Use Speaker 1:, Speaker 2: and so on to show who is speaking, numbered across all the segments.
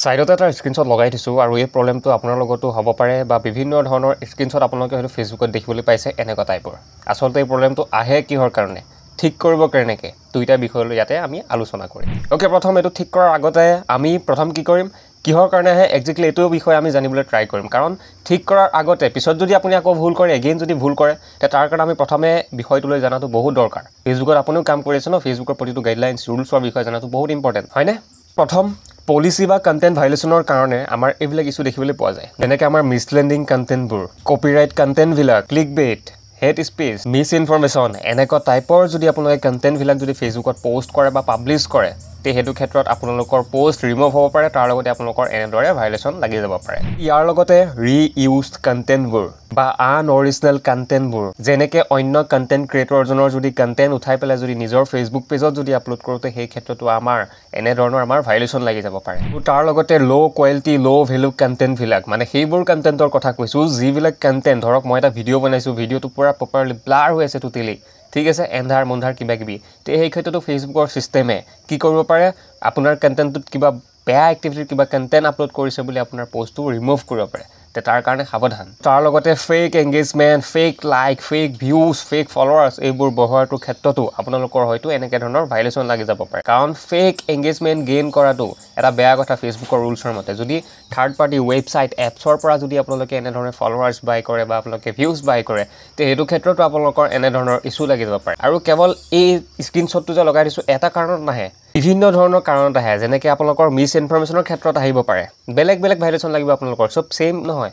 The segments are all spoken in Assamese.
Speaker 1: ছাইডতে এটা স্ক্ৰীনশ্বট লগাই থৈছোঁ আৰু এই প্ৰব্লেমটো আপোনাৰ লগতো হ'ব পাৰে বা বিভিন্ন ধৰণৰ স্ক্ৰীনশ্বট আপোনালোকে হয়তো ফেচবুকত দেখিবলৈ পাইছে এনেকুৱা টাইপৰ। আচলতে এই প্ৰব্লেমটো আহে কিহৰ কাৰণে, ঠিক কৰিব কেনেকৈ, দুইটা বিষয়লৈ ইয়াতে আমি আলোচনা কৰিম। অ'কে, প্ৰথম এইটো ঠিক কৰাৰ আগতে আমি প্ৰথম কি কৰিম, কিহৰ কাৰণে আহে একজেক্টলি এইটো বিষয়ে আমি জানিবলৈ ট্ৰাই কৰিম। কাৰণ ঠিক কৰাৰ আগতে পিছত যদি আপুনি আকৌ ভুল কৰে, এগেইন যদি ভুল কৰে, তে তাৰ কাৰণে আমি প্ৰথমে বিষয়টোলৈ জনাটো বহুত দৰকাৰ। ফেচবুকত আপুনিও কাম কৰি আছে ন, ফেচবুকৰ প্ৰতিটো গাইডলাইনছ ৰুলছৰ বিষয়ে জনাটো বহুত ইম্পৰ্টেণ্ট, হয়নে? প্ৰথম পলিচি বা কণ্টেণ্ট ভাইলেশ্যনৰ কাৰণে আমাৰ এইবিলাক ইছ্যু দেখিবলৈ পোৱা যায়, যেনেকৈ আমাৰ মিছলেণ্ডিং কণ্টেণ্টবোৰ, copyright কণ্টেণ্টবিলাক, click bait, hate speech, misinformation, এনেকুৱা টাইপৰ যদি আপোনালোকে কণ্টেণ্টবিলাক যদি ফেচবুকত পষ্ট কৰে বা পাব্লিছ কৰে, তে সেইটো ক্ষেত্ৰত আপোনালোকৰ পষ্ট ৰিমুভ হ'ব পাৰে, তাৰ লগতে আপোনালোকৰ এনেদৰে ভাইলেশ্যন লাগি যাব পাৰে। ইয়াৰ লগতে ৰিইউজড কণ্টেণ্টবোৰ বা আনঅৰিজিনেল কণ্টেণ্টবোৰ, যেনেকৈ অন্য কণ্টেণ্ট ক্ৰিয়েটৰজনৰ যদি কণ্টেণ্ট উঠাই পেলাই যদি নিজৰ ফেচবুক পেজত যদি আপলোড কৰোঁতে, সেই ক্ষেত্ৰতো আমাৰ এনেধৰণৰ আমাৰ ভাইলেশ্যন লাগি যাব পাৰে। তাৰ লগতে ল' কোৱালিটি ল' ভেলু কণ্টেণ্টবিলাক, মানে সেইবোৰ কণ্টেণ্টৰ কথা কৈছোঁ যিবিলাক কণ্টেণ্ট, ধৰক মই এটা ভিডিঅ' বনাইছোঁ, ভিডিঅ'টো পূৰা প্ৰপাৰলি ব্লাৰ হৈ আছে টোটেলি, ঠিক আছে, এন্ধাৰ মুন্ধাৰ কিবা কিবি, তে সেই ক্ষেত্ৰতো ফেচবুকৰ ছিষ্টেমে কি কৰিব পাৰে, আপোনাৰ কণ্টেণ্টটোত কিবা বেয়া এক্টিভিটিৰ কিবা কণ্টেণ্ট আপলোড কৰিছে বুলি আপোনাৰ পষ্টটো ৰিমুভ কৰিব পাৰে, তে তাৰ কাৰণে সাৱধান। তাৰ লগতে fake engagement, fake like, fake views, fake followers, এইবোৰ বঢ়োৱাটোৰ ক্ষেত্ৰতো আপোনালোকৰ হয়তো এনেকৈ ধৰণৰ ভাইলেশ্যন লাগি যাব পাৰে। কাৰণ ফেক এংগেজমেণ্ট গেইন কৰাটো এটা বেয়া কথা ফেচবুকৰ ৰুলছৰ মতে। যদি থাৰ্ড পাৰ্টি ৱেবছাইট এপছৰ পৰা যদি আপোনালোকে এনেধৰণে ফলোৱাৰ্ছ বাই কৰে বা আপোনালোকে ভিউজ বাই কৰে, তে সেইটো ক্ষেত্ৰতো আপোনালোকৰ এনেধৰণৰ ইছ্যু লাগি যাব পাৰে। আৰু কেৱল এই স্ক্ৰীনশ্বটটো যে লগাই দিছোঁ এটা কাৰণত নাহে, বিভিন্ন ধৰণৰ কাৰণত আহে, যেনেকৈ আপোনালোকৰ মিছ ইনফৰমেশ্যনৰ ক্ষেত্ৰত আহিব পাৰে, বেলেগ বেলেগ ভাইলেশ্যন লাগিব আপোনালোকৰ, চব ছেইম নহয়,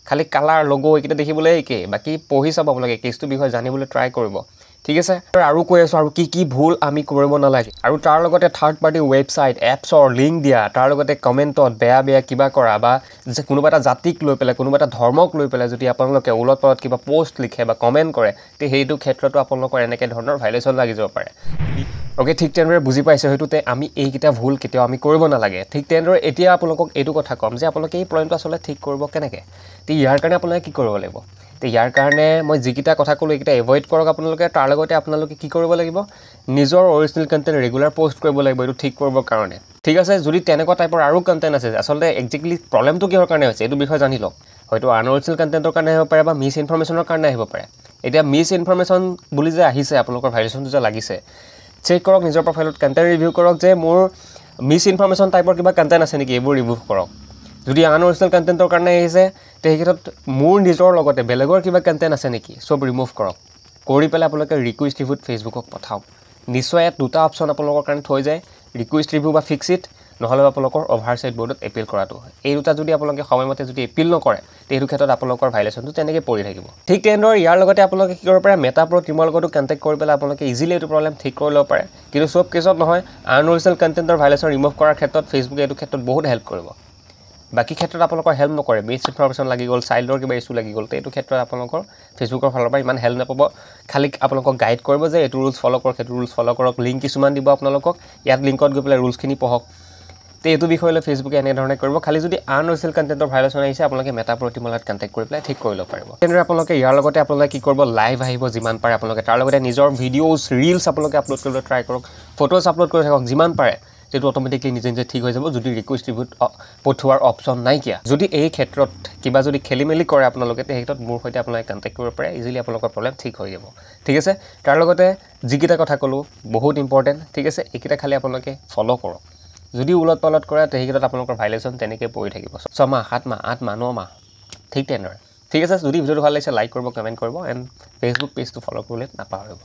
Speaker 1: খালি কালাৰ লগো এইকেইটা দেখিবলৈ একেই, বাকী পঢ়ি চাব আপোনালোকে, কেছটোৰ বিষয়ে জানিবলৈ ট্ৰাই কৰিব, ঠিক আছে? আৰু কৈ আছোঁ আৰু কি কি ভুল আমি কৰিব নালাগে। আৰু তাৰ লগতে থাৰ্ড পাৰ্টি ৱেবছাইট এপছৰ লিংক দিয়া, তাৰ লগতে কমেণ্টত বেয়া বেয়া কিবা কৰা বা কোনোবা এটা জাতিক লৈ পেলাই, কোনোবা এটা ধৰ্মক লৈ পেলাই যদি আপোনালোকে ওলট পালট কিবা পষ্ট লিখে বা কমেণ্ট কৰে, তে সেইটো ক্ষেত্ৰতো আপোনালোকৰ এনেকৈ ধৰণৰ ভাইলেশ্যন লাগি যাব পাৰে। অ'কে, ঠিক তেনেদৰে বুজি পাইছে হয়তো, তে আমি এইকেইটা ভুল কেতিয়াও আমি কৰিব নালাগে। ঠিক তেনেদৰে এতিয়া আপোনালোকক এইটো কথা ক'ম যে আপোনালোকে এই প্ৰব্লেমটো আচলতে ঠিক কৰিব কেনেকৈ, তে ইয়াৰ কাৰণে আপোনালোকে কি কৰিব লাগিব। তে ইয়াৰ কাৰণে মই যিকেইটা কথা ক'লোঁ এইকেইটা এভইড কৰক আপোনালোকে। তাৰ লগতে আপোনালোকে কি কৰিব লাগিব, নিজৰ অৰিজিনেল কণ্টেণ্ট ৰেগুলাৰ পষ্ট কৰিব লাগিব এইটো ঠিক কৰিবৰ কাৰণে, ঠিক আছে? যদি তেনেকুৱা টাইপৰ আৰু কণ্টেণ্ট আছে, আচলতে একজেক্টলি প্ৰব্লেমটো কিহৰ কাৰণে হৈছে এইটো বিষয়ে জানি লওক। হয়তো আনঅৰিজিনেল কণ্টেণ্টৰ কাৰণে আহিব পাৰে বা মিছ ইনফৰমেশ্যনৰ কাৰণে আহিব পাৰে। এতিয়া মিছ ইনফৰমেশ্যন বুলি যে আহিছে, আপোনালোকৰ ভাইলেশ্যনটো যে লাগিছে, চেক কৰক নিজৰ প্ৰফাইলত, কণ্টেণ্ট ৰিভিউ কৰক যে মোৰ মিছ ইনফৰমেশ্যন টাইপৰ কিবা কণ্টেণ্ট আছে নেকি, এইবোৰ ৰিমুভ কৰক। যদি আনঅৰিজিনেল কণ্টেণ্টৰ কাৰণে আহিছে, তে সেই ক্ষেত্ৰত মোৰ নিজৰ লগতে বেলেগৰ কিবা কণ্টেণ্ট আছে নেকি, চব ৰিমুভ কৰক। কৰি পেলাই আপোনালোকে ৰিকুৱেষ্ট ৰিভিউত ফেচবুকক পঠাওক। নিশ্চয় ইয়াত দুটা অপশ্যন আপোনালোকৰ কাৰণে থৈ যায়, ৰিকুৱেষ্ট ৰিভিউ বা ফিক্স it, নহ'লে আপোনালোকৰ অভাৰচাইট বৰ্ডত এপিল কৰাটো। এই দুটা যদি আপোনালোকে সময়মতে যদি এপিল নকৰে, তে সেইটো ক্ষেত্ৰত আপোনালোকৰ ভাইলেশ্যনটো তেনেকৈ পৰি থাকিব। ঠিক তেনেদৰে ইয়াৰ লগতে আপোনালোকে কি কৰিব পাৰে, মেটা প্ৰ' টিমৰ লগতো কণ্টেক্ট কৰি পেলাই আপোনালোকে ইজিলি এইটো প্ৰব্লেম ঠিক কৰি ল'ব পাৰে। কিন্তু চব কেছত নহয়, আনঅৰিজিনেল কণ্টেণ্টৰ ভাইলেশ্যন ৰিমুভ কৰাৰ ক্ষেত্ৰত ফেচবুকে এইটো ক্ষেত্ৰত বহুত হেল্প কৰিব। বাকী ক্ষেত্ৰত আপোনালোকৰ হেল্প নকৰে, মিছ ইনফৰমেশ্যন লাগি গ'ল, চাইল্ডৰ কিবা ইছ্যু লাগি গ'ল, তে এইটো ক্ষেত্ৰত আপোনালোকৰ ফেচবুকৰ ফালৰ পৰা ইমান হেল্প নাপাব। খালি আপোনালোকক গাইড কৰিব যে এইটো ৰুলছ ফ'ল' কৰক, সেইটো ৰুলছ ফ'ল' কৰক, লিংক কিছুমান দিব আপোনালোকক, ইয়াত লিংকত গৈ পেলাই ৰুলছখিনি পঢ়ক। তে এইটো বিষয়লৈ ফেচবুকে এনেধৰণে কৰিব। খালি যদি আনঅৰিজিনেল কণ্টেণ্টৰ ভাইলেশ্যন আহিছে, আপোনালোকে মেটা প্ৰ' টিমৰ লগত কণ্টেক্ট কৰি পেলাই ঠিক কৰি ল'ব পাৰিব। তেনেদৰে আপোনালোকে ইয়াৰ লগতে আপোনালোকে কি কৰিব, লাইভ আহিব যিমান পাৰে আপোনালোকে, তাৰ লগতে নিজৰ ভিডিঅ'ছ ৰিলছ আপোনালোকে আপলোড কৰিবলৈ ট্ৰাই কৰক, ফটোজ আপলোড কৰি থাকক যিমান পাৰে, সেইটো অট'মেটিকলি নিজে নিজে ঠিক হৈ যাব যদি ৰিকুৱেষ্ট ৰিভিউত পঠোৱাৰ অপশ্যন নাইকিয়া। যদি এই ক্ষেত্ৰত কিবা যদি খেলি মেলি কৰে আপোনালোকে, সেই ক্ষেত্ৰত মোৰ সৈতে আপোনালোকে কণ্টেক্ট কৰিব পাৰে, ইজিলি আপোনালোকৰ প্ৰব্লেম ঠিক হৈ যাব, ঠিক আছে? তাৰ লগতে যিকেইটা কথা ক'লোঁ বহুত ইম্পৰ্টেণ্ট, ঠিক আছে? এইকেইটা খালি আপোনালোকে ফ'ল' কৰক। যদি ওলট পালট কৰে, সেই ক্ষেত্ৰত আপোনালোকৰ ভাইলেশ্যন তেনেকৈ পৰি থাকিব 6 মাহ, 7 মাহ, 8 মাহ, 9 মাহ, ঠিক তেনেদৰে, ঠিক আছে? যদি ভিডিঅ'টো ভাল লাগিছে লাইক কৰিব, কমেণ্ট কৰিব এণ্ড ফেচবুক পেজটো ফ'ল' কৰিবলৈ নাপাহৰিব।